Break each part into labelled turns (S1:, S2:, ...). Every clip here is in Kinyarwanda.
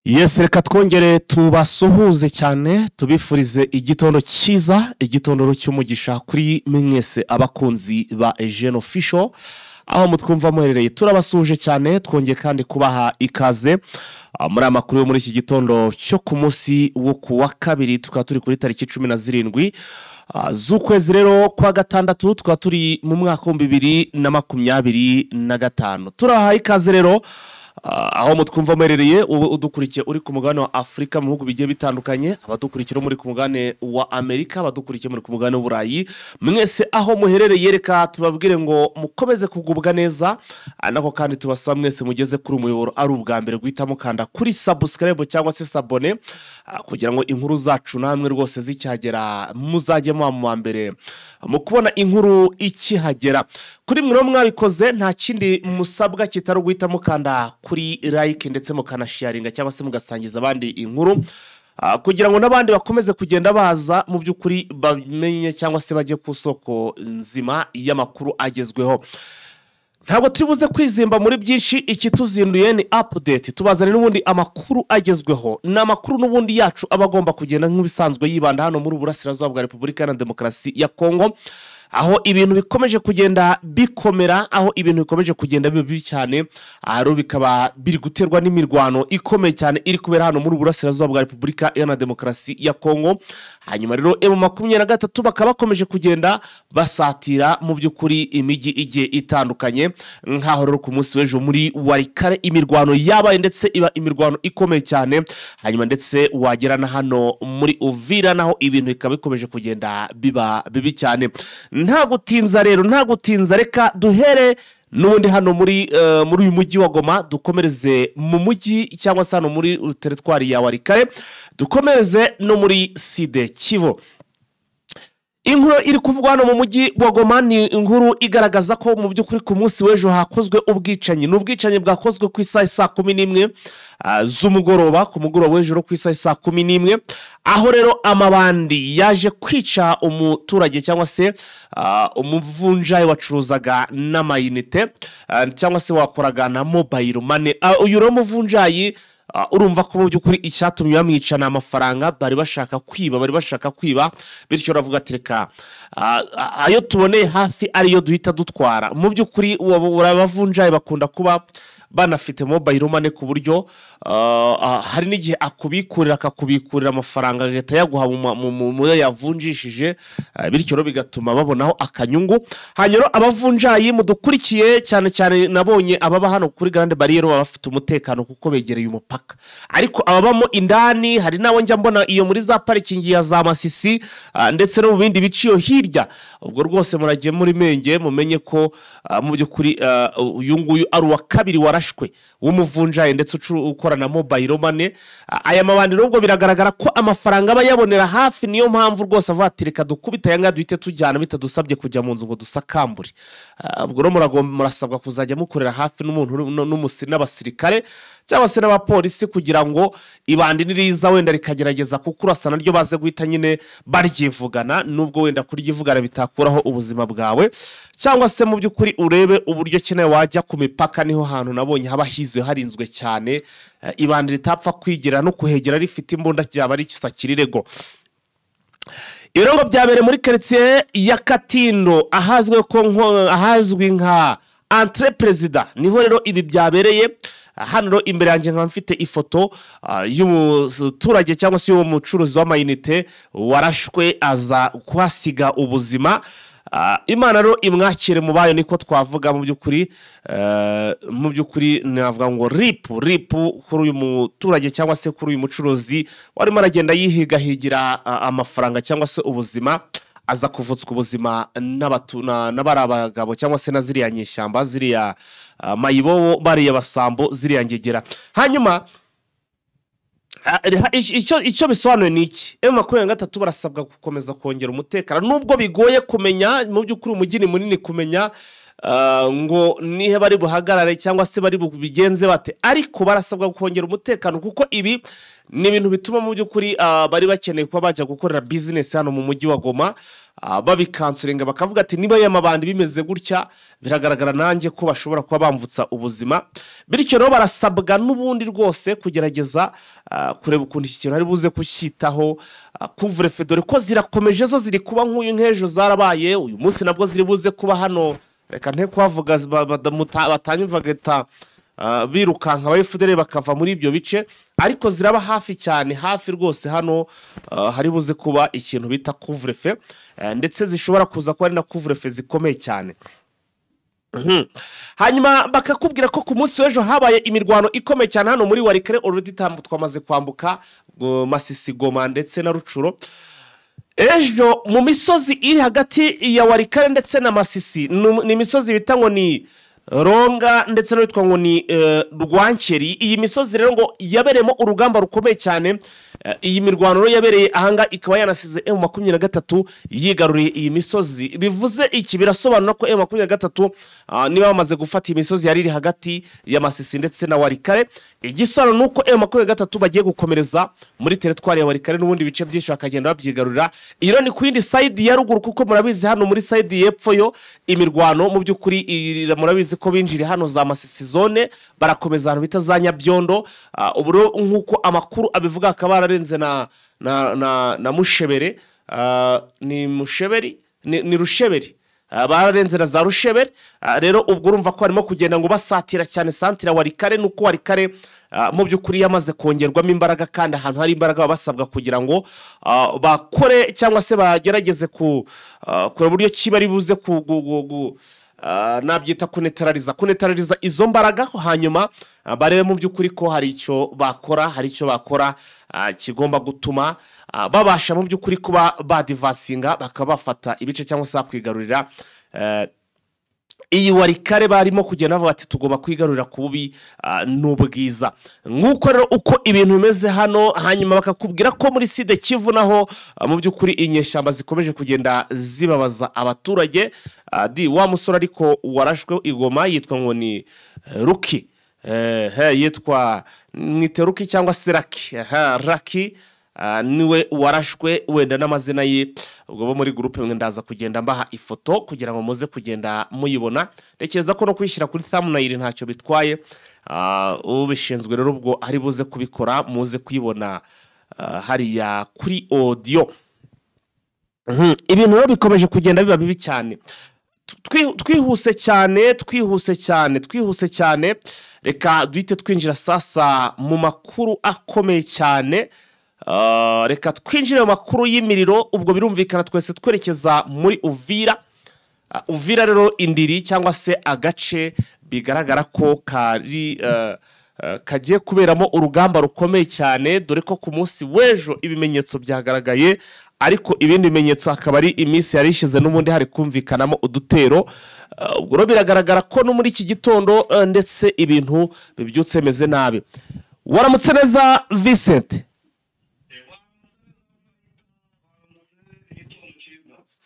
S1: Yes, reka twongere tubasuhuze cyane, tubifurize igitondo cyiza, igitondo cy'umugisha kuri mwese abakunzi ba Eugene Official aho mutwumva muherereye. Turabasuhuje cyane, twongeye kandi kubaha ikaze muri aya makuru yo muri iki gitondo cyo ku munsi wo ku wa kabiri, tukaba turi kuri tariki 17 z'ukwezi rero kwa gatandatu, tukaba turi mu mwaka 2025. Turabaha ikaze rero aho mutwumva muherereye, ubu udukurikiye uri ku mugabane wa Afurika mu bihugu bigiye bitandukanye, abadukurikira muri ku mugabane wa Amerika, abadukurikiye muri ku mugabane w'Uburayi, mwese aho muherereye reka tubabwire ngo mukomeze kugubwa neza. Nako kandi tubasaba mwese mugeze kuri umuyoboro ari ubwa mbere guhita mukanda kuri subscribe cyangwa se s'abonner, kugira ngo inkuru zacu namwe rwose zicyagera muzajye muba mu wa mbere mu kubona inkuru ikihagera. Kuri mwe mwabikoze nta kindi musabwa kitari guhita mukanda kuri like ndetse mukanasharinga cyangwa se mugasangiza abandi inkuru, kugira ngo n'abandi bakomeze kugenda baza mu by'ukuri bamenye cyangwa se bajye ku soko nzima y'amakuru agezweho. Ntabwo turi buze kwizimba muri byinshi, ikituzinduye ni update, tubazane n'ubundi amakuru agezweho. Ni amakuru n'ubundi yacu aba agomba kugenda nk'ibisanzwe yibanda hano muri Uburasirazuba bwa Repubulika Iharanira Demokarasi ya Kongo, aho ibintu bikomeje kugenda bikomera, aho ibintu bikomeje kugenda biba bibi cyane, aho bikaba biri guterwa n'imirwano ikomeye cyane iri kubera hano muri Uburasirazuba bwa Repubulika Iharanira Demokarasi ya Kongo. Hanyuma rero M23 bakaba bakomeje kugenda basatira mu by'ukuri imijyi igiye itandukanye, nk'aho rero ku munsi w'ejo muri Walikale imirwano yabaye ndetse iba imirwano ikomeye cyane. Hanyuma ndetse wagera na hano muri Uvira naho ibintu bikaba bikomeje kugenda biba bibi cyane. Nta gutinza rero, nta gutinza, reka duhere n'ubundi hano muri uyu mujyi wa Goma, dukomereze mu mujyi cyangwa se hano muri teritwari ya Walikale, dukomereze no muri Sud Kivu. Inkuru iri kuvugwa hano mu mujyi wa Goma ni inkuru igaragaza ko mu by'ukuri ku munsi w'ejo hakozwe ubwicanyi. Ni ubwicanyi bwakozwe ku isaha saa 11 z'umugoroba, ku mugoroba w'ejo ku isaha saa 11, aho rero amabandi yaje kwica umuturage cyangwa se umuvunjayi wacuruzaga n'amayinite, cyangwa se wakoraga na mobile money. Uyu rero muvunjayi, urumva ko mu by'ukuri icyatumye bamwica ni amafaranga bari bashaka kwiba, bari bashaka kwiba, bityo uravuga ati reka ayo tuboneye hafi ariyo duhita dutwara. Mu by'ukuri abavunjayi bakunda kuba banafite mobile money ku buryo hari n'igihe akubikurira, akakubikurira amafaranga agahita yaguha mu yo yavunjishije, bityo rero bigatuma babonaho akanyungu. Hanyuma abavunjayi mudukurikiye cyane cyane nabonye ababa hano kuri Grande Barriere baba bafite umutekano kuko begereye umupaka, ariko ababamo indani hari n'abo njya mbona iyo muri za parikingi ya za Masisi, ndetse no mu bindi biciyo hirya. Ubwo rwose muragiye muri menge mumenye ko mu by'ukuri uyu nguyu ari uwa kabiri warashwe w'umuvunjayi ndetse ukora na mobile money. Aya mabandi nubwo biragaragara ko amafaranga aba yabonera hafi, niyo mpamvu rwose avuga ati reka dukubita aya ngaya duhite tujyana bitadusabye kujya mu nzu ngo dusakambure. Ubwo rero murasabwa kuzajya mukorera hafi n'umuntu n'abasirikare cyangwa se n'abapolisi, kugira ngo ibandi niriza wenda rikagerageza kukurasa naryo baze guhita nyine baryivugana, nubwo wenda kuryivugana bitakuraho ubuzima bwawe, cyangwa se mu by'ukuri urebe uburyo keneye wajya ku mipaka. Niho hantu nabonye haba hizewe harinzwe cyane, ibandi ritapfa kwigira no kuhegera rifite imbunda ryaba ari ikisakirirego. Ibirango byabereye muri quartier ya Katindo ahazwi nka Entre President, niho rero ibi byabereye. Hano imbere yanjye nkaba mfite ifoto y'umuturage cyangwa se y'umucuruzi w'amayinite warashwe aza kuhasiga ubuzima. Imana rero imwakire mu bayo, niko twavuga mu by'ukuri. Mu by'ukuri navuga ngo ripu ripu kuri uyu muturage cyangwa se kuri uyu mucuruzi warimo aragenda yihigahigira amafaranga cyangwa se ubuzima, aza kuvutswa ubuzima n'abari abagabo cyangwa se na ziriya nyeshyamba, ziriya mayibobo, bariya basambo, ziriya ngegera. Hanyuma icyo bisobanuye ni iki? M23 barasabwa gukomeza kongera umutekano, nubwo bigoye kumenya mu by'ukuri umujyi ni munini kumenya Ngo nihe bari buhagarare cyangwa se bari bubigenze bate, ariko barasabwa kongera umutekano kuko ibi ni ibintu bituma mu by'ukuri bari bakeneye kuba bajya gukorera bizinesi hano mu mujyi wa Goma, babikansurenga bakavuga ati niba aya mabandi bimeze gutya biragaragara nanjye ko bashobora kuba bamvutsa ubuzima. Bityo rero barasabwa n'ubundi rwose kugerageza kureba ukuntu iki kintu ari buze kucyitaho. Couvre-feu dore ko zirakomeje, zo ziri kuba nk'uyu nk'ejo zarabaye, uyu munsi nabwo ziri buze kuba hano. Reka nte kuhavuga batanyumvaga birukanka aba FDLR bakava muri ibyo bice, ariko ziraba hafi cyane, hafi rwose hano hari buze kuba ikintu bita couvre-feu, ndetse zishobora kuza kuba ari na couvre-feu zikomeye cyane. Hanyuma bakakubwira ko ku munsi w'ejo habaye imirwano ikomeye cyane hano muri Walikale. Already twamaze kwambuka Masisi, Goma ndetse na Rucuro. Ejo mu misozi iri hagati ya Walikale ndetse na Masisi, ni imisozi bita ngo ni Ronga ndetse n'uwitwa ngo ni Rwankeri. Iyi misozi rero ngo yabereyemo urugamba rukomeye cyane. Iyi mirwano rero yabereye ahanga ikaba yanasize M23 yigaruriye iyi misozi. Bivuze iki? Birasobanura ko M23 niba bamaze gufata imisozi yari iri hagati ya Masisi ndetse na Walikale, igisobanuro nuko M23 bagiye gukomereza muri teritwari ya Walikale n'ubundi bice byinshi bakagenda babyigarurira. Iyo ni ku yindi side ya ruguru, kuko murabizi hano muri side y'epfo yo imirwano mu by'ukuri murabizi ko binjiriye hano za Masisi zone, barakomeza ahantu bita za Nyabyondo. Ubu nk'uko amakuru abivuga akaba yararenze na Mushebere, ni Musheberi, ni Rusheberi, bararenze na za Rusheberi. Rero ubwo urumva ko harimo kugenda ngo basatira cyane santira Walikale, nuko Walikale mu by'ukuri yamaze kongerwamo imbaraga, kandi ahantu hari imbaraga basabwa kugira ngo bakore cyangwa se bagerageze ku kureba uburyo kiba ari buze ku nabyita kunetarariza izo mbaraga, hanyuma barebe mu by'ukuri ko hari icyo bakora, kigomba gutuma babasha mu by'ukuri kuba badivansinga bakaba bafata ibice cyangwa se kwigarurira iyi Walikale. Barimo kugenda bavuga ati tugomba kwigarurira ku bubi n'ubwiza. Nk'uko rero uko ibintu bimeze hano. Hanyuma bakakubwira ko muri Sud Kivu naho mu by'ukuri inyeshyamba zikomeje kugenda zibabaza abaturage. Di wa musore ariko warashwe igoma yitwa ngo ni Ruki, yitwa mwite Ruki cyangwa se Raki, Raki niwe warashwe wenda n'amazina ye. Ubwo bo muri groupe mwe ndaza kugenda mbaha ifoto kugira ngo muze kugenda muyibona. Ntekereza ko no kwishyira kuri thumbnail ntacyo bitwaye. Ubishinzwe rero ubwo ari buze kubikora, muze kuyibona hariya kuri audio. Ibintu rero bikomeje kugenda biba bibi cyane. Twihuse cyane. Reka duhite twinjira sasa mu makuru akomeye cyane. Reka twinjire mu makuru y'imiriro. Ubwo birumvikana twese twerekeza muri Uvira. Uvira rero indiri cyangwa se agace bigaragara ko kari kagiye kuberamo urugamba rukomeye cyane, dore ko ku munsi w'ejo ibimenyetso byagaragaye, ariko ibindi bimenyetso akaba ari iminsi yari ishize n'ubundi hari kumvikanamo udutero. Ubwo rero biragaragara ko no muri iki gitondo ndetse ibintu bibyutse meze nabi. Waramutse neza Vincent.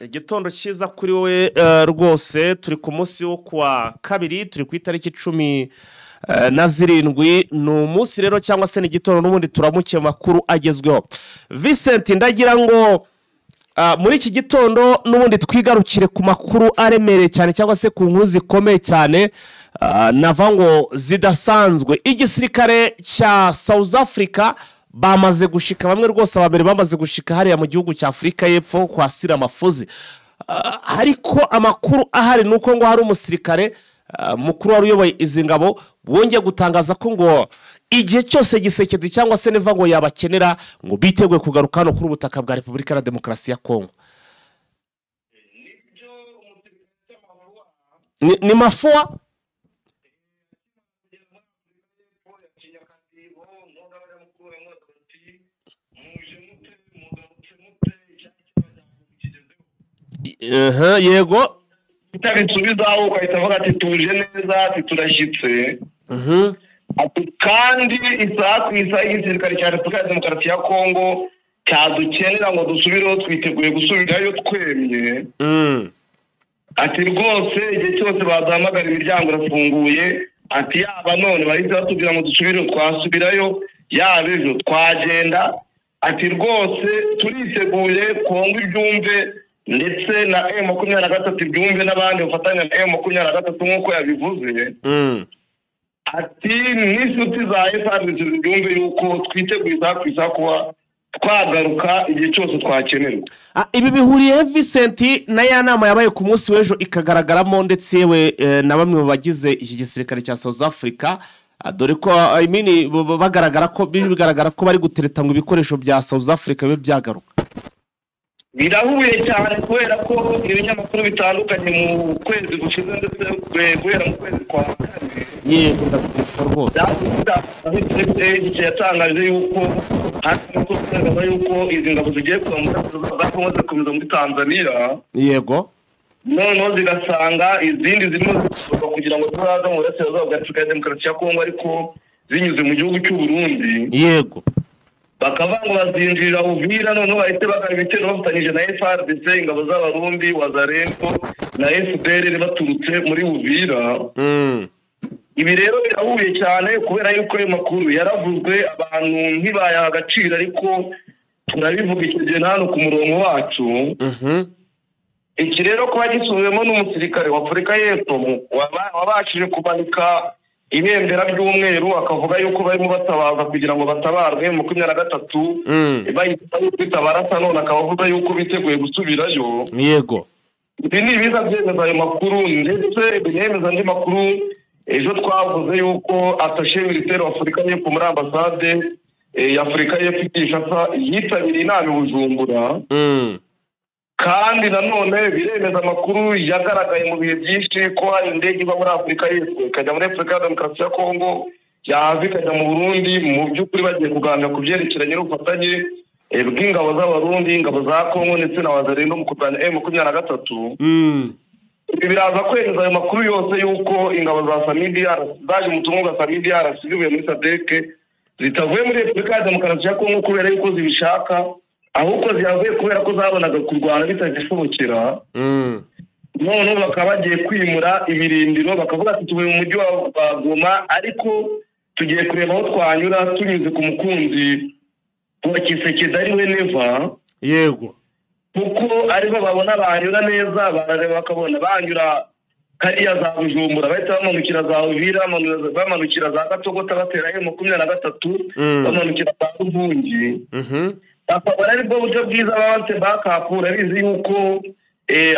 S1: Igitondo cyiza kuri wowe rwose. Turi ku munsi wo kuwa kabiri, turi ku itariki 17. Ni umunsi rero cyangwa se ni igitondo n'ubundi turamuke makuru agezweho. Vincent, ndagira ngo muri iki gitondo n'ubundi twigarukire ku makuru aremereye cyane cyangwa se ku nkuru zikomeye cyane, nava ngo zidasanzwe. Igisirikare cya South Africa bamaze gushika, bamwe rwose abambere bamaze gushika hariya mu gihugu cya Afurika y'Epfo kwa Siramafuzi. Ariko amakuru ahari nuko ngo hari umusirikare mukuru wari uyoboye izi ngabo wongeye gutangaza ko ngo igihe cyose Gisekedi cyangwa se Neva ngo yabakenera ngo biteguye kugaruka hano kuri ubutaka bwa Repubulika ya Demokarasi ya Kongo. Ni mafua yego
S2: utabisubizaho ugahita avuga ati tuje neza, ati turashyitse. Kandi isaha ku isaha igisirikare cya Repubulika ya Demokarasi ya Kongo cyadukenera ngo dusubireho, twiteguye gusubirayo twemye. Ati rwose igihe cyose baduhamagara imiryango irafunguye. Ati yaba none bahise batubwira ngo dusubire, twasubirayo, yaba ejo twagenda. Ati rwose turiteguye, Kongo ibyumve ndetse na M23 ibyumve n'abandi bafatanya na M23 nk'uko yabivuze. Ati n'inshuti za FARDC zibyumve yuko twiteguye isaha ku isaha kuba twagaruka igihe cyose twakenerwa.
S1: Ibi bihuriye Vincent na ya nama yabaye ku munsi w'ejo ikagaragaramo ndetse yewe na bamwe mu bagize iki gisirikare cya South Africa, dore ko I mean bagaragara ko bigaragara ko bari gutereta ngo ibikoresho bya South Africa bibe byagaruka.
S2: Birahuye cyane kubera ko ibinyamakuru bitandukanye mu kwezi gushize ndetse guhera mu kwezi kwa kane,
S1: yego ndabyibuka rwose,
S2: yatangaje yuko hari yuko izi ngabo zigiye kuva muri zikomeza muri Tanzania,
S1: yego
S2: noneho zigasanga izindi zirimo zikorwa kugira ngo zizaze mu burasirazuba bwa Repubulika ya Demokarasi ya Kongo ariko zinyuze mu gihugu cy'u Burundi,
S1: yego
S2: bakavuga ngo bazinjirira Uvira, noneho bahite bagaba ibitero bafatanyije na FARDC, ingabo z'Abarundi, Wazalendo na FDLR baturutse muri Uvira. Ibi rero birahuye cyane kubera yuko ayo makuru yaravuzwe abantu ntibayaha agaciro, ariko turabivuga icyo gihe hano ku murongo wacu. Iki rero kuba gisubiwemo n'umusirikare wa Afurika y'Epfo wabashije kumanika ibendera ry'umweru akavuga yuko barimo batabaza kugira ngo batabarwe 23 bahita bitabarasa, none akaba avuga yuko biteguye gusubirayo.
S1: Yego
S2: ibi ni ibiza byemeza ayo makuru ndetse binemeza andi makuru. Ejo twavuze yuko attaché militaire wa Afurika y'Epfo muri ambasade ya Afurika y'Epfo Kinshasa yitabiriye inama i Bujumbura. Kandi nanone biremeza amakuru yagaragaye mu bihe byinshi ko hari indege iva muri Afurika y'Epfo ikajya muri Repubulika ya Demokarasi ya Kongo, yahava ikajya mu Burundi. Mu by'ukuri bagiye kuganira ku byerekeranye n'ubufatanye bw'ingabo z'Abarundi, ingabo za Kongo ndetse na Wazalendo mu kurwanya M23. Ibi biraza kwemeza ayo makuru yose yuko ingabo za SAMIDRC zaje mu butumwa bwa SAMIDRC zivuye muri SADC zitavuye muri Repubulika ya Demokarasi ya Kongo kubera yuko zibishaka, ahubwo zihavuye kubera ko zabonaga kurwana bitagishobokera. Noneho bakaba bagiye kwimura ibirindiro, bakavuga ati tuvuye mu mujyi wa Goma ariko tugiye kureba aho twanyura tunyuze ku mukunzi wa Tshisekedi ari we Neva,
S1: yego
S2: kuko aribo babona banyura neza, barareba bakabona banyura kariya za Bujumbura bahita bamanukira za Uvira, bamanukira za Gatogota batera M23, bamanukira za Ruvungi. Bakabona aribwo buryo bwiza baba backup. Urabizi yuko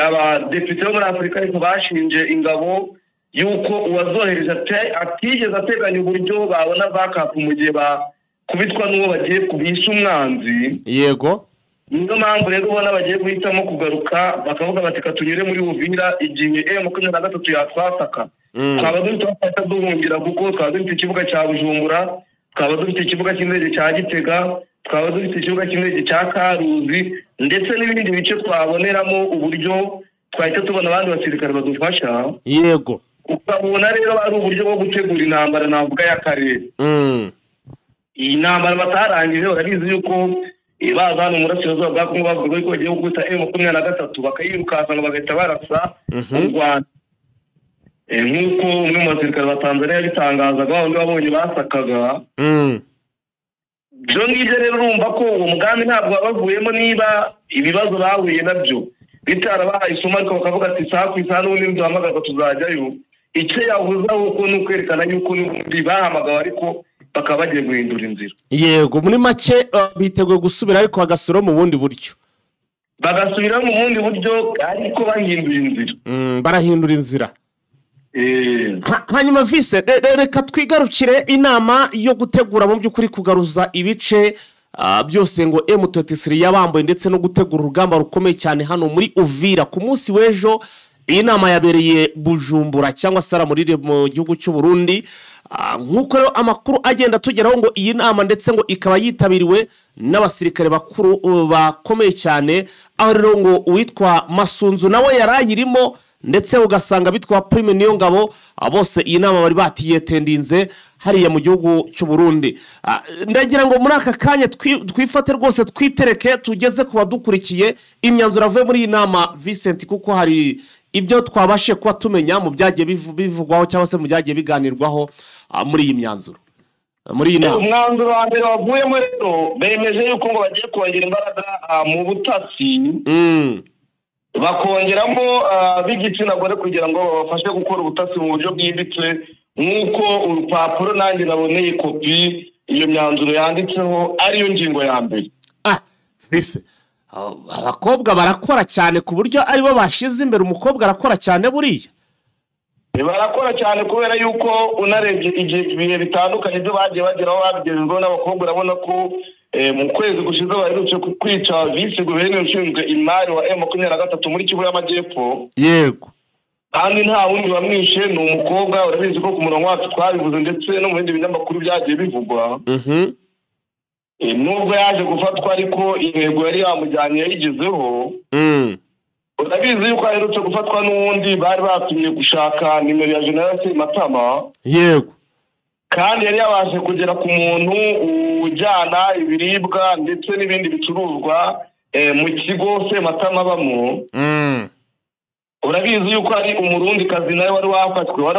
S2: abadepite bo muri Afurika ariko bashinje ingabo yuko uwazohereje atigeze ateganya uburyo babona backup mu gihe bakubitwa n'uwo bagiye kubisha umwanzi.
S1: Yego
S2: niyo mpamvu rero ubona bagiye guhitamo kugaruka bakavuga bati katunyure muri Uvira igihe M23 yatwataka. Twaba dufite aho duhungira kuko twaba dufite ikibuga cya Bujumbura, twaba dufite ikibuga cy'indege cya Gitega, twaba dufite ikibuga cy'indege cya Karuzi ndetse n'ibindi bice twaboneramo uburyo twahita tubona abandi basirikare badufasha.
S1: Yego
S2: ukabona rero ari uburyo bwo gutegura intambara navuga y'akarere. Iyi ntambara batarangije, urabizi yuko baza hano mu burasirazuba bwa Kongo bavuga ko bagiye gukubita M23 bakayirukanka ngo bagahita barasa u Rwanda. Nk'uko umwe mu basirikare ba Tanzania yabitangazaga, bandi babonye basakaga. Ibyo ngibyo rero urumva ko uwo mugambi ntabwo wabavuyemo niba ibibazo bahuye nabyo bitarabahaye isomo, ariko bakavuga ati isaha ku isaha n'ubundi duhamagaza tuzajyayo. Icyo yavuze ahubwo ni ukwerekana yuko n'ubundi bahamagawe ariko bakaba bagiye guhindura inzira.
S1: Yego muri make biteguye gusubira ariko bagasubira mu bundi buryo,
S2: bagasubira mu bundi buryo ariko bahindura inzira.
S1: Barahindura inzira. Hanyuma Vise, reka twigarukire inama yo gutegura mu by'ukuri kugaruza ibice byose ngo M23 yabambuye ndetse no gutegura urugamba rukomeye cyane hano muri Uvira. Ku munsi w'ejo iyi nama yabereye Bujumbura cyangwa se muri mu gihugu cy'u Burundi. Nk'uko rero amakuru agenda tugeraho ngo iyi nama ndetse ngo ikaba yitabiriwe n'abasirikare bakuru bakomeye cyane, aho rero ngo uwitwa Masunzu nawe yarayirimo ndetse ugasanga bitwa Prime niyo ngabo bose iyi nama bari batiyetendinze hariya mu gihugu cy'u Burundi. Ndagira ngo muri aka kanya twifate rwose twitereke tugeze ku badukurikiye imyanzuro avuye muri iyi nama Vincent, kuko hari Ibyo twabashe kuba tumenya mu byagiye bivugwaho cyangwa se mu byagiye biganirwaho muri iyi myanzuro, muri iyi nama.
S2: Umwanzuro wa mbere wavuyemo rero, bemeje yuko ngo bagiye kongera imbaraga mu butasi, bakongeramo b'igitsina gore kugira ngo babafashe gukora ubutasi mu buryo bwimbitse, nk'uko urupapuro nanjye naboneye kopi iyo myanzuro yanditseho ariyo ngingo ya mbere.
S1: Vise, abakobwa barakora cyane ku buryo aribo bashize imbere. Umukobwa arakora cyane buriya.
S2: Barakora cyane kubera yuko unarebye igihe ibihe bitandukanye ibyo bagiye bageraho babigezweho n'abakobwa. Urabona ko mu kwezi gushize baherutse kwica visi guverineri ushinzwe imari wa M23 muri Kivu y'Amajyepfo. Kandi nta wundi wamwishe, ni umukobwa. Urabizi ko ku murongo wacu twabivuze, ndetse no mu bindi binyamakuru byagiye bivugwa. Nubwo yaje gufatwa, ariko intego yari yamujyanye yayigezeho. Urabizi yuko aherutse gufatwa n'uwundi bari batumye gushaka nimero ya General Matama. Kandi yari yabashe kugera ku muntu ujyana ibiribwa ndetse n'ibindi bicuruzwa mu kigo Sematama abamo. Urabizi yuko ari Umurundikazi nawe wari wafashwe, wari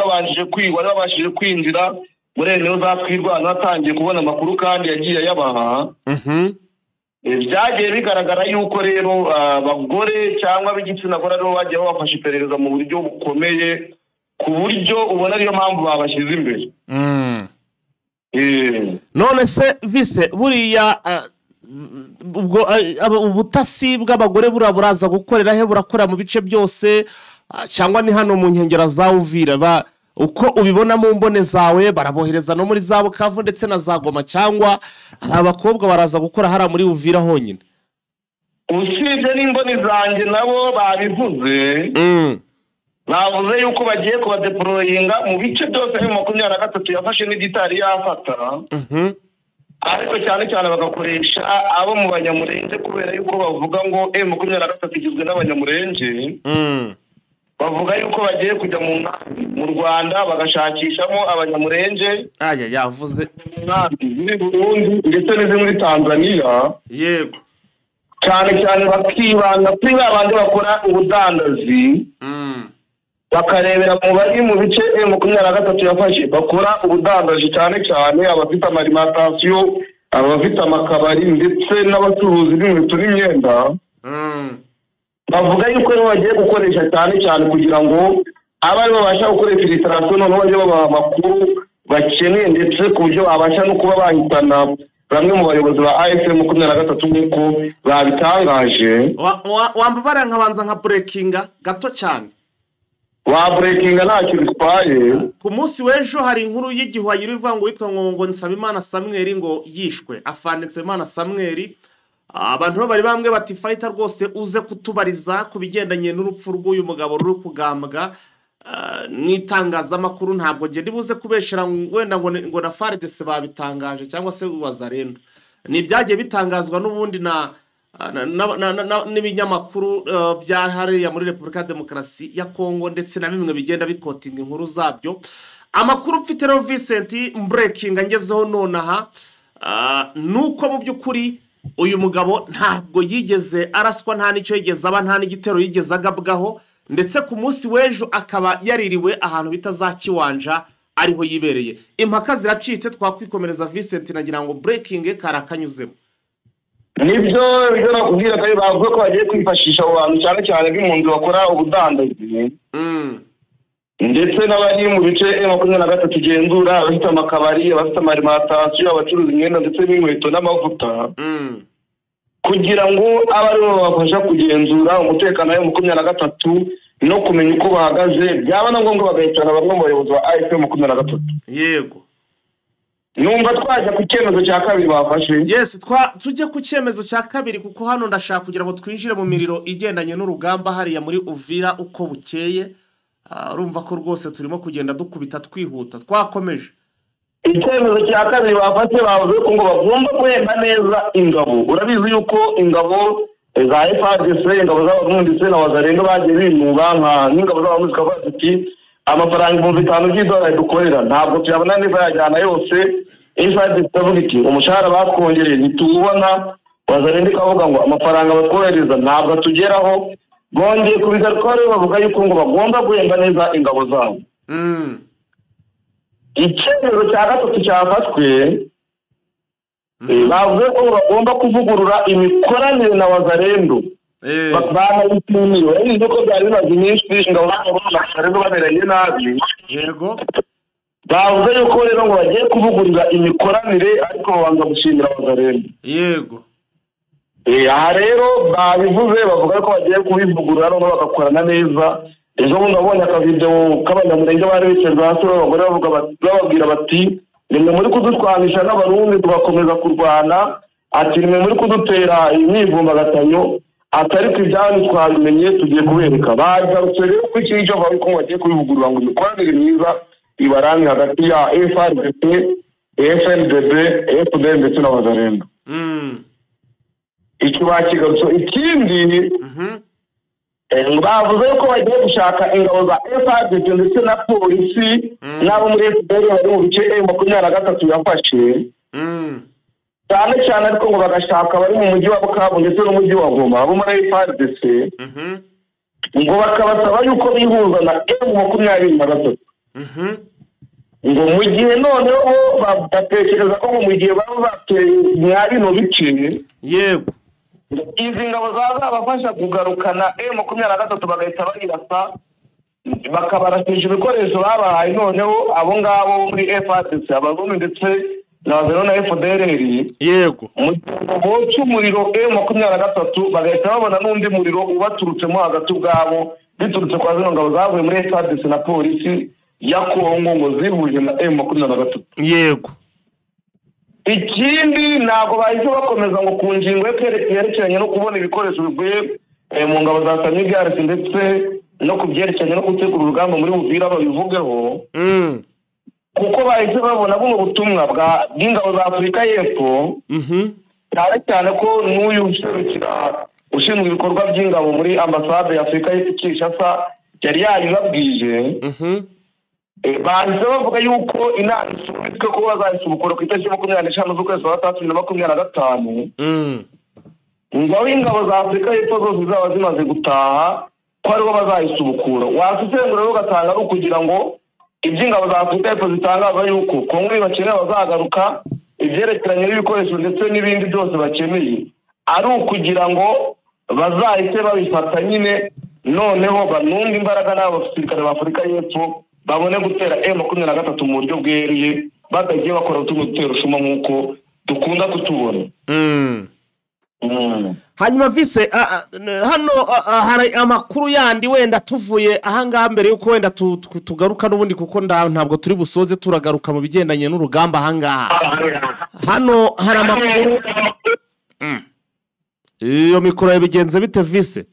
S2: wabashije kwinjira muri eneo za Twirwaneho, atangiye kubona amakuru kandi yagiye ayabaha. Byagiye bigaragara yuko rero abagore cyangwa b'igitsina gore aribo bagiye babafasha iperereza mu buryo bukomeye, ku buryo ubona ariyo mpamvu babashyize imbere.
S1: None se Vise, buriya ubwo ubutasi bw'abagore buriya buraza gukorera he? Burakora mu bice byose cyangwa ni hano mu nkengero za Uvira? Uko ubibona mu mbone zawe, barabohereza no muri za Bukavu ndetse na za Goma, cyangwa abakobwa baraza gukora hariya muri Uvira honyine?
S2: Usibye n'imboni zanjye, nabo babivuze. Bavuze yuko bagiye kubadeployinga mu bice byose M23 yafashe n'igitari yafata, ariko cyane cyane bagakoresha abo mu Banyamurenge, kubera yuko bavuga ngo M23 igizwe n'Abanyamurenge. Bavuga yuko bagiye kujya mu nkambi mu Rwanda bagashakishamo Abanyamurenge,
S1: Aya yavuze.
S2: mu nkambi ziri Burundi ndetse n'iziri muri Tanzania, cyane cyane bakibanda kuri ba bandi bakora ubudandazi, bakarebera mu bari mu bice M23 yafashe bakora ubudandaji, cyane cyane abafite ama alimentation, abafite amakabari ndetse n'abacuruzi b'inkweto n'imyenda. Bavuga yuko rero bagiye gukoresha cyane cyane kugira ngo abe aribo babasha gukora infiltration, noneho bajye babaha amakuru bakeneye, ndetse ku buryo babasha no kuba bahitana bamwe mu bayobozi ba AFC 23 nk'uko babitangaje.
S1: Wambabara nkabanza nka breakinga gato cyane?
S2: Wa breakinga, ntacyo bitwaye.
S1: Ku munsi w'ejo hari inkuru y'igihuha ivuga ngo witwa ngo Nsabimana Samuel ngo yishwe, afande Nsabimana Samuel. Abantu bo bari bambwe bati: "Fighter, rwose uze kutubariza ku bigendanye n'urupfu rw'uyu mugabo ruri kugambwa n'itangazamakuru." Ntabwo ngenda ibuze kubeshera wenda ngo na FARDC babitangaje cyangwa se Wazalendo, ni ibyagiye bitangazwa n'ubundi na na- na- na- na- n'ibinyamakuru bya hariya muri Repubulika ya Demokarasi ya Kongo, ndetse na bimwe bigenda bikotinga inkuru zabyo. Amakuru mfite rero, Vincent, breaking ngezeho nonaha, ni uko mu by'ukuri uyu mugabo ntabwo yigeze araswa, nta n'icyo yigeze aba, nta n'igitero yigeze agabwaho, ndetse ku munsi w'ejo akaba yaririwe ahantu bita za Kiwanja ariho yibereye. Impaka ziracitse, twakwikomereza. Vincent, nagira ngo breaking kari akanyuzemo.
S2: Nibyo, ibyo nakubwiraga, bavuga ko bagiye kwifashisha abo bantu cyane cyane b'impunzi bakora ubudandaji, ndetse n'abari mu bice M23 igenzura, abafite amakabari, abafite ama alimentation, abacuruza imyenda ndetse n'inkweto n'amavuta, kugira ngo abe aribo babafasha kugenzura umutekano wa M23 no kumenya uko bahagaze, byaba na ngombwa bagahitana bamwe mu bayobozi ba AFC 23. Numva twajya ku cyemezo cya kabiri bafashe.
S1: Yes, tujye ku cyemezo cya kabiri, kuko hano ndashaka kugira ngo twinjire mu miriro igendanye n'urugamba hariya muri Uvira uko bukeye. Urumva ko rwose turimo kugenda dukubita twihuta, twakomeje.
S2: Icyemezo cya kabiri bafashe, bavuze ko ngo bagomba guhemba neza ingabo. Urabizi yuko ingabo za FARDC, ingabo z'Abarundi ndetse na Wazalendo bagiye binuba, nk'ingabo z'Abarundi zikavuga ziti: "Amafaranga 5000 by'idolari dukorera ntabwo tuyabona niba yajyana yose." FARDC ikavuga iti: "Umushahara batwongereye ntituwubona." Wazalendo ikavuga ngo amafaranga batwohereza ntabwo atugeraho. Bongeye kubigarukaho rero bavuga yuko ngo bagomba guhemba neza ingabo zabo. Icyemezo cya gatatu cyafashwe, bavuze ko bagomba kuvugurura imikoranire na Wazalendo. Banayishimiye, urabizi ko byari bimaze iminsi ingabo zabo na Wazalendo bameranye nabi.
S1: Yego.
S2: Bavuze yuko rero ngo bagiye kuvugurura imikoranire, ariko babanza gushimira Wazalendo.
S1: Yego.
S2: Aha rero babivuze bavuga ko bagiye kubivugurura noneho bagakorana neza. Ejo bundi nabonye akavidewo k'abanyamurenge bari bicaye hasi b'abagore bavuga bababwira bati nimwe muri kudutwanisha n'Abarundi tugakomeza kurwana, ati nimwe muri kudutera imyivumbagatanyo, ati ariko ibyanyu twabimenye tugiye kubereka. Bagarutse rero kuri iki ngicyo bavuga ko bagiye kubivugurura ngo imikoranire myiza ibarange hagati ya FARDC, FNDB, FDL ndetse na Wazalendo. Icyo bakigarutse. Ikindi bavuze ko bagiye gushaka ingabo za FARDC ndetse na polisi n'abo muri FDL bari mu bice M23 yafashe, cyane cyane ariko ngo bagashaka bari mu mujyi wa Bukavu ndetse n'umujyi wa Goma abo muri FARDC, ngo bakabasaba yuko bihuza na M23. Ngo mu gihe noneho batekereza ko mu gihe baba bateye mwa bino bice,
S1: yego,
S2: izi ngabo zazabafasha kugarukana M23 bagahita bayirasa, bakabarasisha ibikoresho babahaye. Noneho abo ngabo muri FARDC, Abarundi ndetse na Wazalendo na FDLR,
S1: yego,
S2: boca umuriro M23 bagahita babona n'undi muriro ubaturutsemo hagati ubwabo, biturutse kwa zino ngabo zavuye muri FARDC na polisi ya Kongo ngo zihuje na M23.
S1: Yego.
S2: Ikindi ntabwo bahise bakomeza ngo ku ngingo yerekeranye no kubona ibikoresho bivuye mu ngabo za SAMIDRC ndetse no ku byerekeranye no gutegura urugamba muri Uvira babivugeho, kuko bahise babona buno butumwa bw'ingabo za Afurika y'Epfo, cyane cyane ko n'uyu ushinzwe ibikorwa by'ingabo muri ambasade ya Afurika y'Epfo Kinshasa yari yabibabwiye. Bahise bavuga yuko inama isubitswe ko bazayisubukura ku itariki 25 z'ukwezi kwa gatandatu 2025, ngo ingabo za Afurika y'Epfo zose zizaba zimaze gutaha ko aribo bazayisubukura. Wasesengura rero ugasanga ari ukugira ngo iby'ingabo za Afurika y'Epfo zitangaza yuko Kongo bakeneye bazagaruka, ibyerekeranye n'ibikoresho ndetse n'ibindi byose bakeneye, ari ukugira ngo bazahite babifata nyine, noneho banunga imbaraga n'abo basirikare ba Afurika y'Epfo babone gutera M23 mu buryo bweruye, batagiye bakora utundi dutero shuma nk'uko dukunda kutubona.
S1: Hanyuma vise hano hari amakuru yandi wenda tuvuye ahangaha mbere yuko wenda tugaruka n'ubundi, kuko ntabwo turi busoze turagaruka mu bigendanye n'urugamba ahangaha. Hano hari amakuru. Iyo mikoro yabigenze bite vise?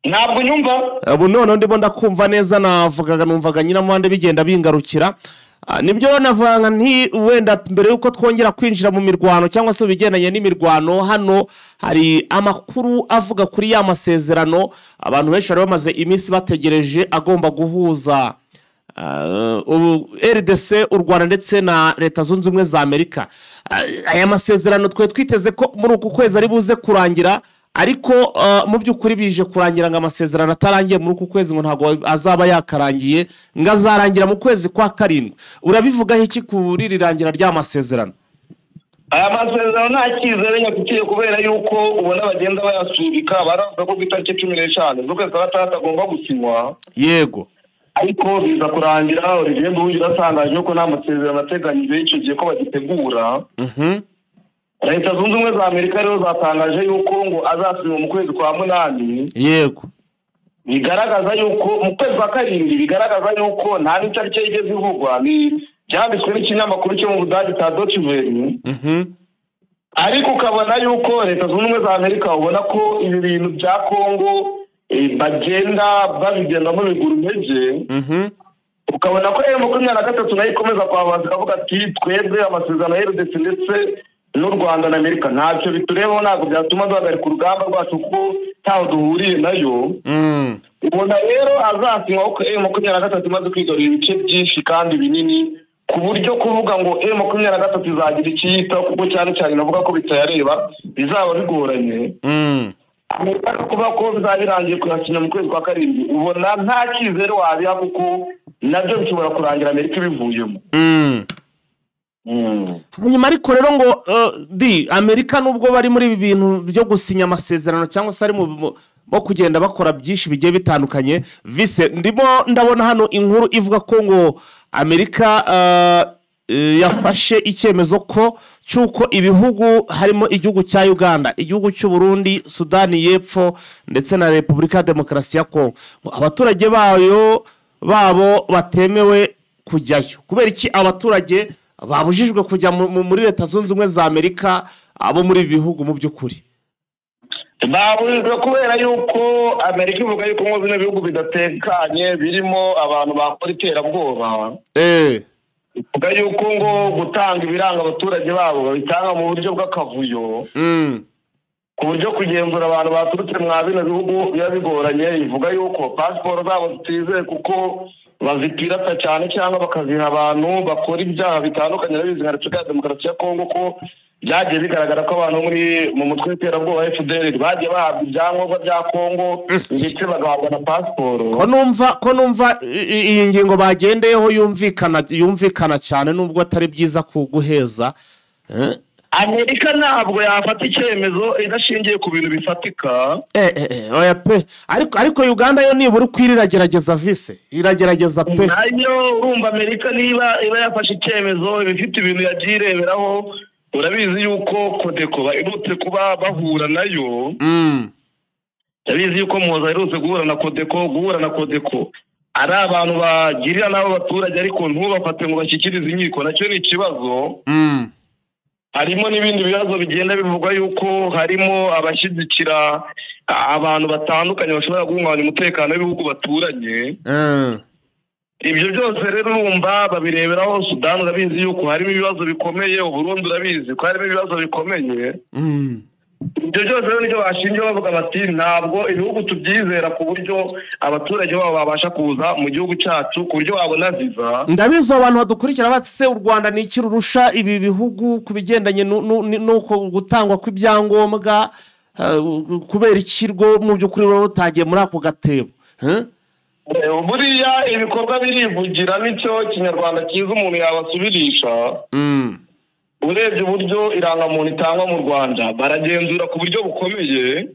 S2: Ntabwo nyumva.
S1: Ubu none ndimo ndakumva neza, navugaga numvaga nyiramande bigenda bingarukira. Nibyo navuga nti wenda mbere yuko twongera kwinjira mu mirwano cyangwa se bigendanye n'imirwano, hano hari amakuru avuga kuri ya masezerano abantu benshi bari bamaze iminsi bategereje agomba guhuza RDC, u Rwanda ndetse na Leta Zunze Ubumwe za Amerika. Aya masezerano twe twiteze ko muri uku kwezi ari buze kurangira, ariko mu by'ukuri bije kurangira ngo amasezerano atarangiye muri uku kwezi, ngo ntabwo azaba yakarangiye, ngo azarangira mu kwezi kwa 7. Urabivugaho iki kuri rirangira ry'amasezerano?
S2: Aya masezerano nta cyizere nyafitiye, kubera yuko ubona bagenda bayasubika. Baravuga ko ku itariki 15 z'ukwezi kwa gatandatu agomba gusinywa.
S1: Yego.
S2: Ariko biza kurangira Olivier Nduhungira atangaje ko nta masezerano ateganyijwe icyo gihe ko bagitegura. Leta Zunze Ubumwe za Amerika rero zatangaje yuko ngo azasinywa mu kwezi kwa 8.
S1: Yego.
S2: Bigaragaza yuko mu kwezi kwa 7, bigaragaza yuko nta n'itariki yigeze ivugwa, ni byanditswe n'ikinyamakuru cyo mu Budage cya Deutsche Welle. Ariko ukabona yuko Leta Zunze Ubumwe za Amerika ubona ko ibi bintu bya Kongo bagenda babigendamo bigura intege. Ukabona ko M23 nayo ikomeza kwabaza ikavuga ati twebwe amasezerano ya RDC ndetse n'u Rwanda na Amerika ntacyo biturebaho, ntabwo byatuma duhagarika urugamba rwacu kuko ntaho duhuriye nayo. Ubona rero azasinywa ko M23 imaze kwigarurira ibice byinshi kandi binini, ku buryo kuvuga ngo M23 izagira ikiyita, kuko cyane cyane navuga ko bitayareba bizaba bigoranye. Amerika no kuvuga ko bizaba birangiye kuyasinya mu kwezi kwa karindwi, ubona nta cyizere wabiha kuko nabyo bishobora kurangira Amerika ibivuyemo.
S1: Nyuma ariko rero ngo di Amerika nubwo bari muri ibi bintu byo gusinya amasezerano cyangwa se ari mu bo kugenda bakora byinshi bigiye bitandukanye, vise ndimo ndabona hano inkuru ivuga ko ngo Amerika yafashe icyemezo ko cy'uko ibihugu harimo igihugu cya Uganda, igihugu cy'u Burundi, Sudani y'Epfo ndetse na Repubulika ya Demokarasi ya Kongo, abaturage bayo babo batemewe kujyayo. Kubera iki abaturage babujijwe kujya muri Leta Zunze Ubumwe za Amerika abo muri ibi bihugu? Mu by'ukuri
S2: Babujijwe kubera yuko Amerika ivuga yuko ngo bino bihugu bidatekanye, birimo abantu bakora iterabwoba. Ivuga yuko ngo gutanga ibiranga abaturage babo babitanga mu buryo bw'akavuyo, ku buryo kugenzura abantu baturutse mwa bino bihugu biba bigoranye. Ivuga yuko pasiporo zabo zitizewe kuko bazipirata cyane cyangwa bakaziha abantu bakora ibyaha bitandukanye. Urabizi nka Repubulika ya Demokarasi ya Kongo ko byagiye bigaragara ko abantu muri mu mutwe w'iterabwoba FDL bagiye bahabwa ibyangombwa bya Kongo ndetse bagahabwa na pasiporo.
S1: Ko numva iyi ngingo bagendeyeho yumvikana cyane, nubwo atari byiza kuguheza.
S2: Amerika ntabwo yafata icyemezo idashingiye ku bintu bifatika.
S1: Oya pe, ariko Uganda yo nibura uko iri iragerageza, vise iragerageza pe.
S2: Nayo urumva Amerika niba iba yafashe icyemezo iba ifite ibintu yagiye ireberaho. Urabizi yuko CODECO baherutse kuba bahura nayo. Urabizi yuko Muhoza aherutse guhura na CODECO. Guhura na CODECO ari abantu bagirira n'abo baturage, ariko ntubafate ngo bashyikirize inkiko, nacyo ni ikibazo. Harimo n'ibindi bibazo bigenda bivugwa yuko harimo abashyigikira abantu batandukanye bashobora guhungabanya umutekano w'ibihugu baturanye. Ibyo byose rero urumva babireberaho. Sudani urabizi yuko harimo ibibazo bikomeye, Uburundi urabizi ko harimo ibibazo bikomeye. Ibyo byose rero nibyo bashingiye bavuga bati ntabwo ibihugu tubyizera ku buryo abaturage babo babasha kuza mu gihugu cyacu ku buryo babona viza.
S1: Ndabizi abantu badukurikira bati: "Se u Rwanda ni iki rurusha ibi bihugu ku bigendanye n'uko gutangwa kw'ibyangombwa? Kubera iki rwo mu by'ukuri ruba rutagiye muri ako gatebo?" Huh?
S2: Buriya ibikorwa birivugira, nicyo Kinyarwanda cyiza umuntu yabasubirisha. Urebye uburyo irangamuntu itangwa mu Rwanda, baragenzura ku buryo bukomeye.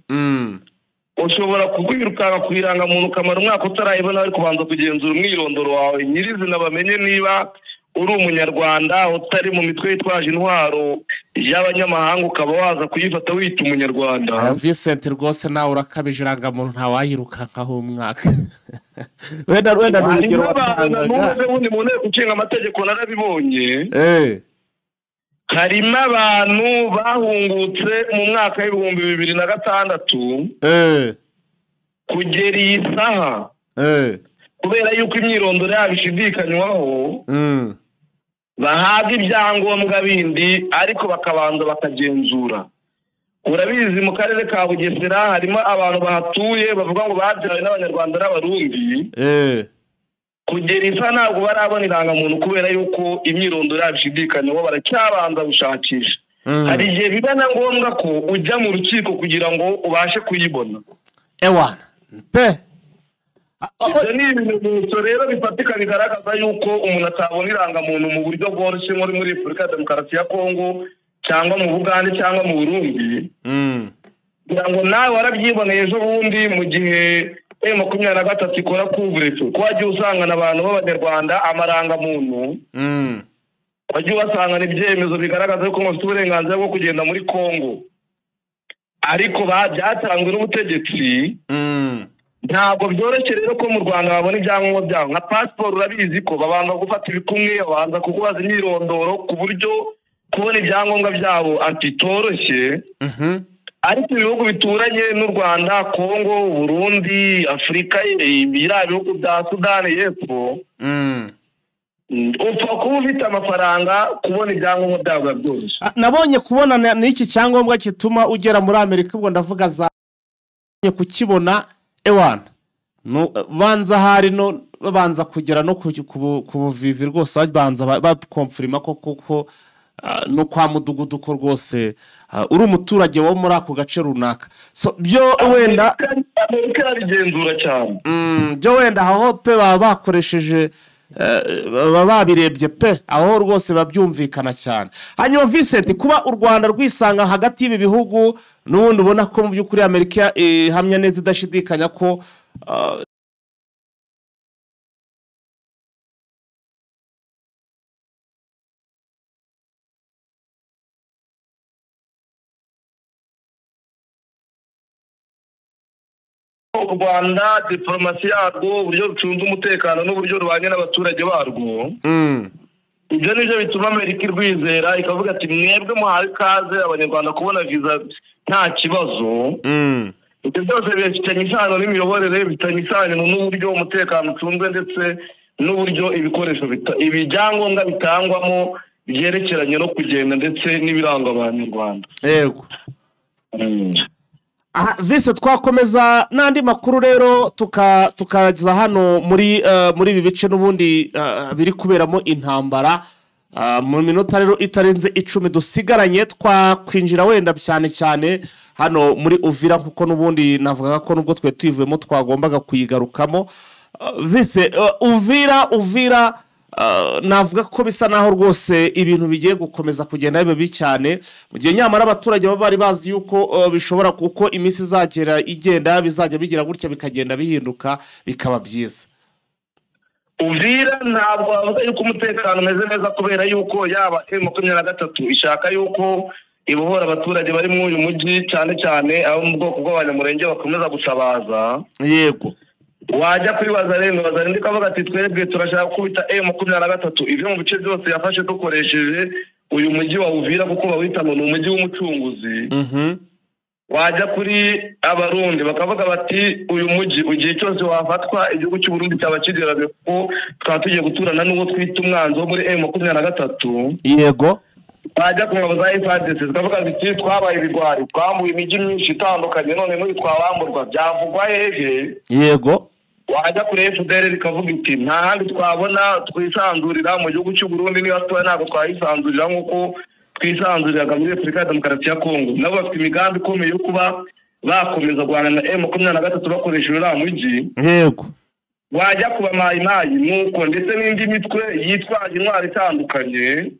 S2: Ushobora kugwirukanka ku irangamuntu ukamara umwaka utarayibona, bari kubanza kugenzura umwirondoro wawe nyirizina, bamenye niba uri Umunyarwanda utari mu mitwe yitwaje intwaro y'abanyamahanga, ukaba waza kuyifata wita Umunyarwanda.
S1: Aya Vincent, rwose nawe urakabije, irangamuntu ntawayirukankaho umwaka. Wenda ni urugero
S2: Harimo abantu
S1: watangaga.
S2: N'ubu bundi mu Nteko Ishinga Amategeko narabibonye. Harimo abantu bahungutse mu mwaka w'2006, kugera iyi saha, kubera yuko imyirondoro yabo ishidikanywaho, bahabwa ibyangombwa bindi ariko bakabanza bakagenzura. Urabizi mu karere ka Bugesera harimo abantu bahatuye bavuga ngo babyawe n'Abanyarwanda n'Abarundi. Kugera isa ntabwo barabona irangamuntu kubera yuko imyirondoro yabo ishidikanywaho, baracyabanza gushakisha. Hari igihe biba na ngombwa ko ujya mu rukiko kugira ngo ubashe kuyibona.
S1: Ewana pe.
S2: Ibyo ni ibimenyetso rero bifatika bigaragaza yuko umuntu atabona irangamuntu mu buryo bworoshye nko muri Repubulika ya Demokarasi ya Kongo cyangwa mu Bugande cyangwa mu Burundi. Kugira ngo nawe warabyiboneye ejo bundi mu gihe M23 ikora couvre-feu, ko wagiye usangana abantu b'Abanyarwanda amarangamuntu, wagiye ubasangana ibyemezo bigaragaza ko bafite uburenganzira bwo kugenda muri Kongo, ariko byatanzwe n'ubutegetsi. Ntabwo byoroshye rero ko mu Rwanda babona ibyangombwa byabo nka pasiporo. Urabizi ko babanza gufata ibikumwe, babanza kukubaza imyirondoro, ku buryo kubona ibyangombwa byabo atitoroshye. Ariko ibihugu bituranye n'u Rwanda, Kongo, Burundi, Afurika, biriya bihugu bya Sudani y'Epfo, upfa kuba ufite amafaranga, kubona ibyangombwa byabo biba byoroshye.
S1: Nabonye kubona n'iki cyangombwa gituma ugera muri Amerika, ubwo ndavuga za kukibona, ewana banza hari no babanza kugera no ku buvivi rwose, babanza bakomfirima ko kuko no kwa mudugudu ko rwose uri umuturage wo muri ako gace runaka. So byo wenda
S2: Amerika irabigenzura cyane.
S1: Byo wenda aho pe baba bakoresheje baba babirebye pe, aho rwose babyumvikana cyane. Hanyuma Vincent, kuba u Rwanda rwisanga hagati y'ibi bihugu n'ubundi ubona ko mu by'ukuri Amerika ihamya neza idashidikanya ko
S2: U Rwanda diplomasi yarwo, uburyo rucunze umutekano n'uburyo rubanye n'abaturage barwo, ibyo nibyo bituma Amerika irwizera ikavuga ati mwebwe muhawe ikaze abanyarwanda kubona viza nta kibazo. Ibyo byose bifitanye isano n'imiyoborere, bifitanye isano n'uburyo umutekano ucunzwe ndetse n'uburyo ibikoresho ibyangombwa bitangwamo byerekeranye no kugenda ndetse n'ibiranga abanyarwanda.
S1: Yego. Aha Vise, twakomeza n'andi makuru rero tukageza hano muri ibi bice n'ubundi biri kuberamo intambara. Mu minota rero itarenze 10 dusigaranye twakwinjira wenda cyane cyane hano muri Uvira, kuko n'ubundi navugaga ko nubwo twe tuyivuyemo twagombaga kuyigarukamo. Vise, Uvira navuga ko bisa naho rwose ibintu bigiye gukomeza kugenda bibi cyane, mu gihe nyamara abaturage baba bari bazi yuko bishobora kuko iminsi izagera igenda bizajya bigira gutya bikagenda bihinduka bikaba byiza.
S2: Uvira ntabwo bavuga yuko umutekano umeze neza kubera yuko yaba M23 ishaka yuko ibohora abaturage bari muri uyu mujyi, cyane cyane abo mu bwoko bw'abanyamurenge bakomeza gutabaza.
S1: Yego.
S2: Wajya kwibaza rero bazarindi kavuga ati twebwe turashaka kubita M23 ibyo mu bice byose yafashe dukoresheje uyu mujyi wa Uvira kuko bawita ngo ni umujyi w'umucunguzi. Wajya kuri abarundi bakavuga bati uyu mujyi ugiye cyose wafatwa igihugu cy'u Burundi cyaba kigerage kuko twaba tugiye guturana n'uwo twita umwanzi wo muri M23.
S1: Yego.
S2: Wajya ku ngabo za FARDC zikavuga ziti twabaye ibigwari, twambuye imijyi myinshi itandukanye none n'uyu twabamburwa byavugwa hehe?
S1: Yego.
S2: Wajya kuri FDL rikavuga iti nta handi twabona twisanzurira mu gihugu cy'u Burundi, niba tuba ntabwo twayisanzurira nk'uko twisanzuriraga muri Repubulika ya Demokarasi ya Kongo. Nabo bafite imigambi ikomeye yo kuba bakomeza guhana na M23 bakoresha uriya mujyi.
S1: Yego.
S2: Wajya kuba mayimayi nuko ndetse n'indi mitwe yitwaje intwaro itandukanye.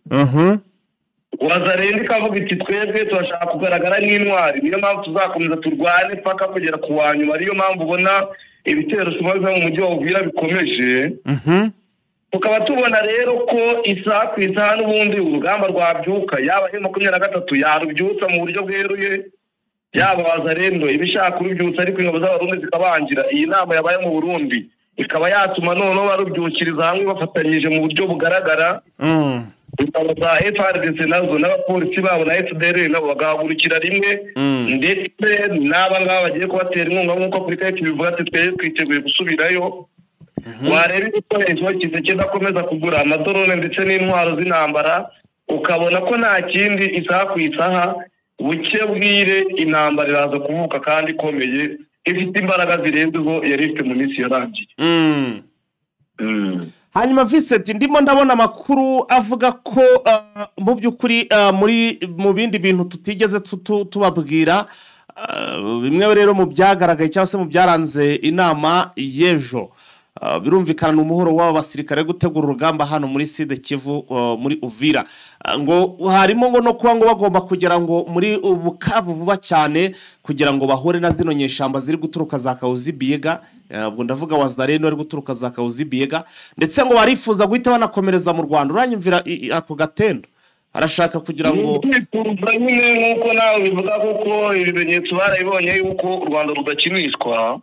S2: Wazarenda ikavuga iti twebwe turashaka kugaragara nk'intwari, niyo mpamvu tuzakomeza turwane paka kugera ku wa nyuma. Ariyo mpamvu ubona ibitero biva mu mujyi wa Uvira bikomeje. Tukaba tubona rero ko isaha ku isaha n'ubundi urugamba rwabyuka, yaba M23 yarubyutsa mu buryo bweruye, yaba Wazarendo ibishaka kurubyutsa ariko ingabo z'Abarundi zikabangira. Iyi nama yabaye mu Burundi ikaba yatuma noneho barubyukiriza hamwe bafatanyije mu buryo bugaragara. Ingabo za FARDC nazo n'abapolisi babo na FDL nabo bagahagurukira rimwe, ndetse n'aba ngaba bagiye kubatera inkunga nk'uko Afurika y'Epfo ibivuga ati twebwe twiteguye gusubirayo. Wareba ibikoresho Tshisekedi akomeza kugura amadorone ndetse n'intwaro z'intambara, ukabona ko nta kindi isaha ku isaha buke bwire intambara iraza kuvuka kandi ikomeye ifite imbaraga zirenze izo yari ifite mu minsi yarangiye.
S1: Hanyuma Vincent, ndimo ndabona amakuru avuga ko mu by'ukuri muri mu bindi bintu tutigeze tubabwira, bimwe rero mu byagaragaye cyangwa se mu byaranze inama y'ejo, birumvikana ni umuhoro w'aba basirikare gutegura urugamba hano muri Sud Kivu muri Uvira, ngo harimo ngo no kuba ngo bagomba kugira ngo muri Bukavu vuba cyane kugira ngo bahure na zino nyeshamba ziri guturuka za Kauzi Biega, ubwo ndavuga Wazarendo ari guturuka za Kauzi Biega, ndetse ngo barifuza guhita banakomereza mu Rwanda. Uranyumvira ako gatendo arashaka kugira ngo
S2: nyine nk'uko nawe bivuga kuko ibimenyetso barabibonye yuko u Rwanda rudakinishwa.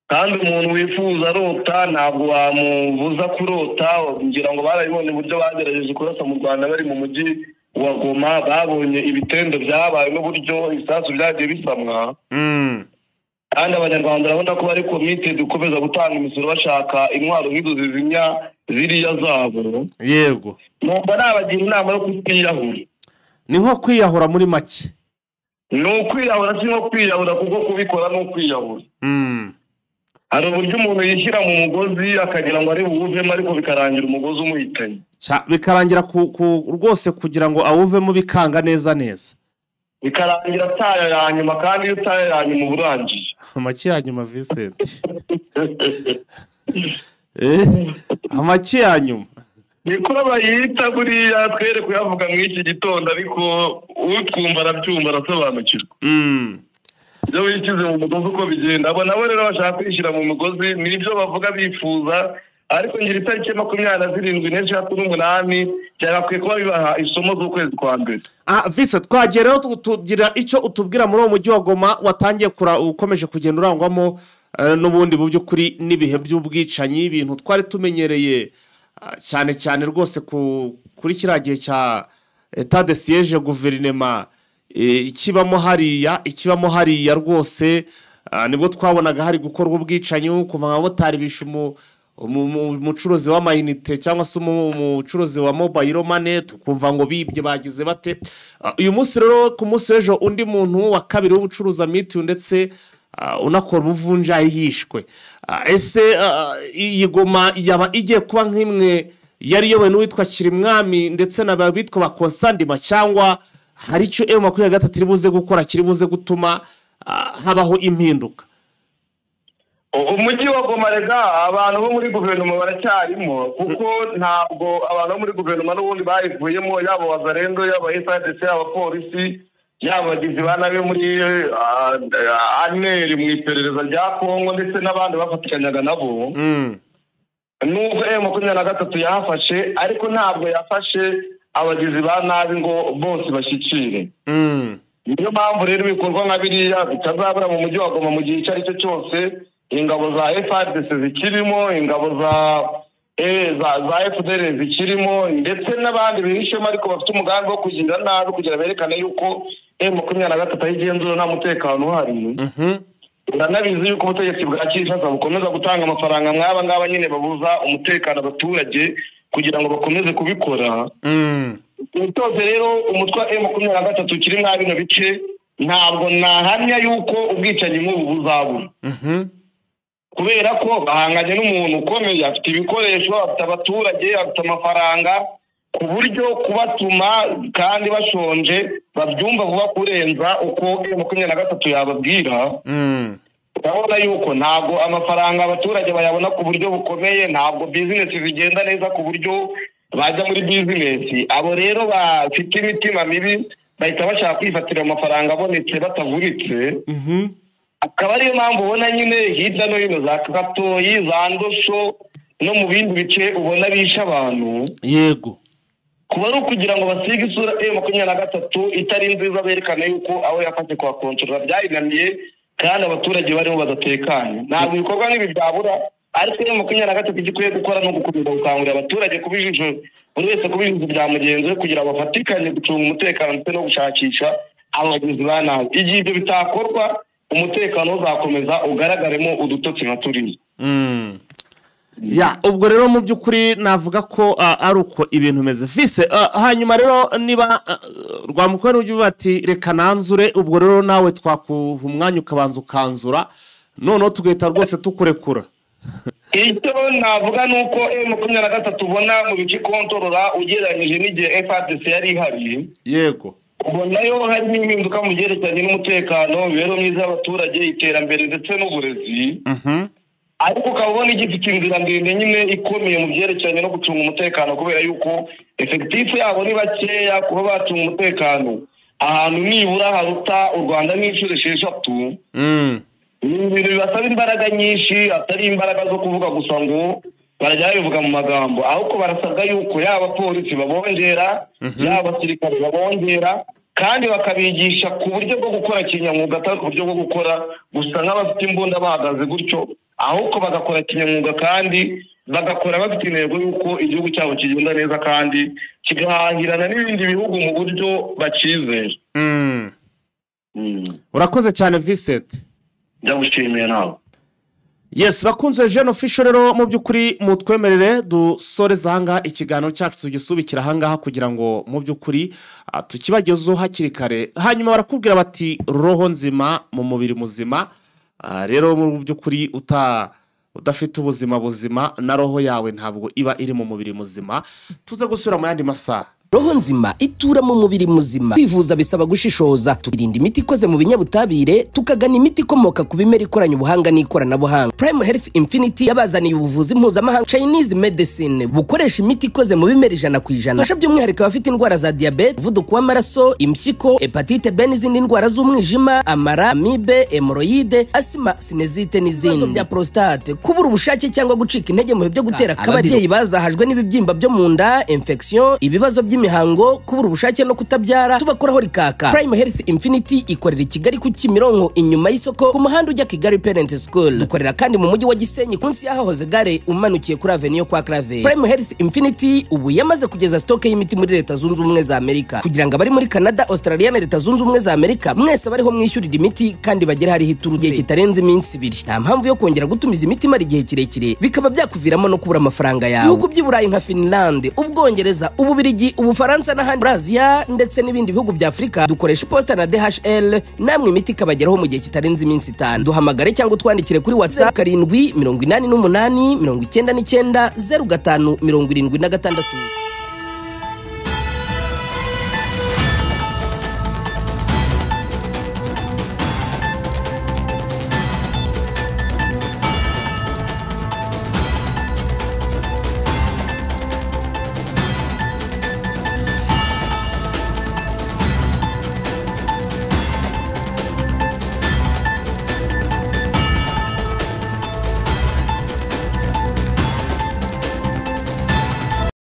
S2: Kandi umuntu wifuza arota ntabwo wamubuza kurota. Ngira ngo barabibonye uburyo bagerageje kurasa mu Rwanda bari mu mujyi wa Goma, babonye ibitendo byabaye n'uburyo ibisasu byagiye bisamwa. Kandi abanyarwanda urabona ko bari komite dukomeza gutanga imisoro bashaka intwaro nk'izo zizimya ziriya zabo.
S1: Yego.
S2: Numva nabagira inama yo kutiyahura.
S1: Ni nko kwiyahura muri make.
S2: Ni ukwiyahura, si nko kwiyahura kuko kubikora ni ukwiyahura. Hari uburyo umuntu yishyira mu mugozi akagira ngo ari buwuvemo, ariko bikarangira umugozi umuhitanye.
S1: Bikarangira rwose kugira ngo awuvemo bikanga neza neza,
S2: bikarangira ataya ya nyuma, kandi iyo utaya ya nyuma uba urangiye.
S1: Amaki ya nyuma Vincent, amaki ya nyuma
S2: niko bayita buriya, twere kuyavuga muri iki gitondo, ariko utwumva arabyumva arasobanukirwa. Ibyo wishyize mu mugozi uko bigenda, abo nabo rero bashaka kwishyira mu mugozi, nibyo bavuga bifuza, ariko ngira itariki 27 n'eshatu n'umunani byagakwiye kuba bibaha isomo z'ukwezi kwa mbere.
S1: Vise, twagiye rero tugira icyo utubwira muri uwo mujyi wa Goma watangiye ukomeje kugenda urangwamo n'ubundi mu by'ukuri n'ibihe by'ubwicanyi, ibintu twari tumenyereye cyane cyane rwose kuri kiriya gihe cya etat de siège, guverinema ikibamo hariya rwose, nibwo twabonaga hari gukorwa ubwicanyi, kuva abamotari bishe umucuruzi w'amayinite cyangwa se umucuruzi wa mobile money, tukumva ngo bibye bagize bate. Uyu munsi rero ku munsi w'ejo undi muntu wa kabiri w'ubucuruza mitiyu ndetse unakora ubuvunjayi yishwe. Ese iyi Goma yaba igiye kuba nk'imwe yari iyobowe n'uwitwa Kirimwami ndetse n'abitwa ba Constant, cyangwa hari icyo M23 iri buze gukora kiri buze gutuma habaho impinduka?
S2: Umujyi wa Goma rega abantu bo muri guverinoma baracyarimo, kuko ntabwo abantu bo muri guverinoma n'ubundi bayivuyemo, yaba Wazalendo, yaba FARDC, yaba polisi, yaba abagizi ba nabi muri ANR mu iperereza rya Kongo ndetse n'abandi bafatikanyaga nabo. Nubwo M23 yahafashe, ariko ntabwo yafashe abagizi ba nabi ngo bose bashyikire. Niyo mpamvu rero ibikorwa nka biriya bitazabura mu mujyi wa Goma mu gihe icyo ari cyo cyose ingabo za FARDC zikirimo, ingabo za FDL zikirimo, ndetse n'abandi bihishemo ariko bafite umugambi wo kugira nabi kugira berekane yuko M23 ayigenzura nta mutekano uhari. Uranabizi yuko ubutegetsi bwa Kinshasa bukomeza gutanga amafaranga mwaba ngaba nyine babuza umutekano abaturage kugira ngo bakomeze kubikora. Cyose rero umutwe wa M23 ukiri mwa bino bice, ntabwo nahamya yuko ubwicanyi nk'ubu buzabura. Kubera ko bahanganye n'umuntu ukomeye, afite ibikoresho, afite abaturage, afite amafaranga, ku buryo kubatuma kandi bashonje babyumva vuba kurenza uko M23 yababwira. Urabona yuko ntabwo amafaranga abaturage bayabona ku buryo bukomeye, ntabwo business zigenda neza ku buryo bajya muri business. Abo rero bafite imitima mibi bahita bashaka kwifatira amafaranga abonetse batavunitse. Akaba ariyo mpamvu ubona nyine hirya no hino za Katoyi, za Ndosho no mu bindi bice ubona bisha abantu.
S1: Yego,
S2: kuba ari ukugira ngo basige isura M23 itari nziza, berekane yuko aho yafashe kwa kontorora byayinaniye kandi abaturage barimo badatekanye. Ntabwo ibikorwa nk'ibi byabura, ariko M23 igikwiye gukora no gukomeza gukangurira abaturage kubijisho, buri wese kubijisho bya mugenzi we, kugira bafatikanye gucunga umutekano ndetse no gushakisha abagizi ba nabi. Igihe ibyo bitakorwa, umutekano uzakomeza ugaragaremo udutotsi nka turiya.
S1: Ya, ubwo rero mu by'ukuri navuga ko ari uko ibintu bimeze. Vise, hanyuma rero niba Rwamukwe ujya uvuga ati reka nanzure, ubwo rero nawe twakuha umwanya ukabanza ukanzura, noneho tugahita rwose tukurekura.
S2: Icyo navuga ni uko M23 ubona mu bice kontorora ugereranyije n'igihe FARDC yari ihari.
S1: Yego,
S2: ubonayo harimo impinduka mu byerekeranye n'umutekano, imibereho myiza y'abaturage, iterambere ndetse n'uburezi. Ariko ukaba ubona igifite inzira ndende nyine ikomeye mu byerekeranye no gucunga umutekano, kubera yuko effectif yabo ni bakeya kuba bacunga umutekano ahantu nibura haruta u Rwanda n'inshuro 6. Ni ibintu bibasaba imbaraga nyinshi, atari imbaraga zo kuvuga gusa ngo barajya babivuga mu magambo, ahubwo barasabwa yuko yaba polisi babongera, yaba abasirikare babongera, kandi bakabigisha ku buryo bwo gukora kinyamwuga, atari ku buryo bwo gukora gusa nk'abafite imbunda bahagaze gutyo, ahubwo bagakora kinyamwuga kandi bagakora bafite intego y'uko igihugu cyabo kigenda neza kandi kigahahirana n'ibindi bihugu mu buryo bakizera.
S1: Urakoze cyane Vincent.
S2: Ndagushimiye nawe.
S1: Yes, bakunze Jeune Official rero mu by'ukuri mutwemerere dusoreze ahangaha ikiganiro cyacu, tugisubikira ahangaha kugira ngo mu by'ukuri tukibagezeho hakiri kare. Hanyuma barakubwira bati roho nzima mu mubiri muzima. Rero mu by'ukuri udafite ubuzima buzima na roho yawe ntabwo iba iri mu mubiri muzima. Tuze gusubira mu yandi masaha.
S3: Roho nzima itura mu mubiri muzima. Kwivuza bisaba gushishoza, tukirinda imiti ikoze mu binyabutabire, tukagana imiti ikomoka ku bimera ikoranye ubuhanga n'ikoranabuhanga. Prime Health Infinity yabazaniye ubuvuzi mpuzamahanga Chinese medicine, bukoresha imiti ikoze mu bimera 100%. Fasha by'umwihariko abafite indwara za diyabete, umuvuduko w'amaraso, impyiko, hepatite B n'izindi ndwara z'umwijima, amara, amibe, hemoroyide, asima, sinezite n'izindi. Ibibazo bya prostate, kubura ubushake cyangwa gucika intege mu bihe byo gutera akabariro, ababyeyi bazahajwe n'ibibyimba byo mu nda, infection, ibibazo by'imihango, kubura ubushake no kutabyara, tubakoraho rikaka. Prime Health Infinity ikorera i Kigali ku Kimironko, inyuma y'isoko, ku muhanda ujya Kigali Parent School. Dukorera kandi mu mujyi wa Gisenyi, munsi y'ahahoze gare, umanukiye kuri Avenue kwa Clave. Prime Health Infinity ubu yamaze kugeza stock y'imiti muri Leta Zunze Ubumwe za Amerika, kugira ngo abari muri Canada, Australia na Leta Zunze Ubumwe za Amerika mwese bariho mwishyurira imiti kandi bagere hariho iturutse igihe kitarenze iminsi 2. Nta mpamvu yo kongera gutumiza imiti imara igihe kirekire, bikaba byakuviramo no kubura amafaranga yawe. Ibihugu by'i Burayi nka Finland, Ubwongereza, Ububirigi, Ubufaransa n'ahandi muri Aziya ndetse n'ibindi bihugu bya Afurika, dukoresha iposita na DHL, namwe imiti ikabageraho mu gihe kitarenze iminsi 5. Duhamagare cyangwa utwandikire kuri WhatsApp 7 88 99 05 76.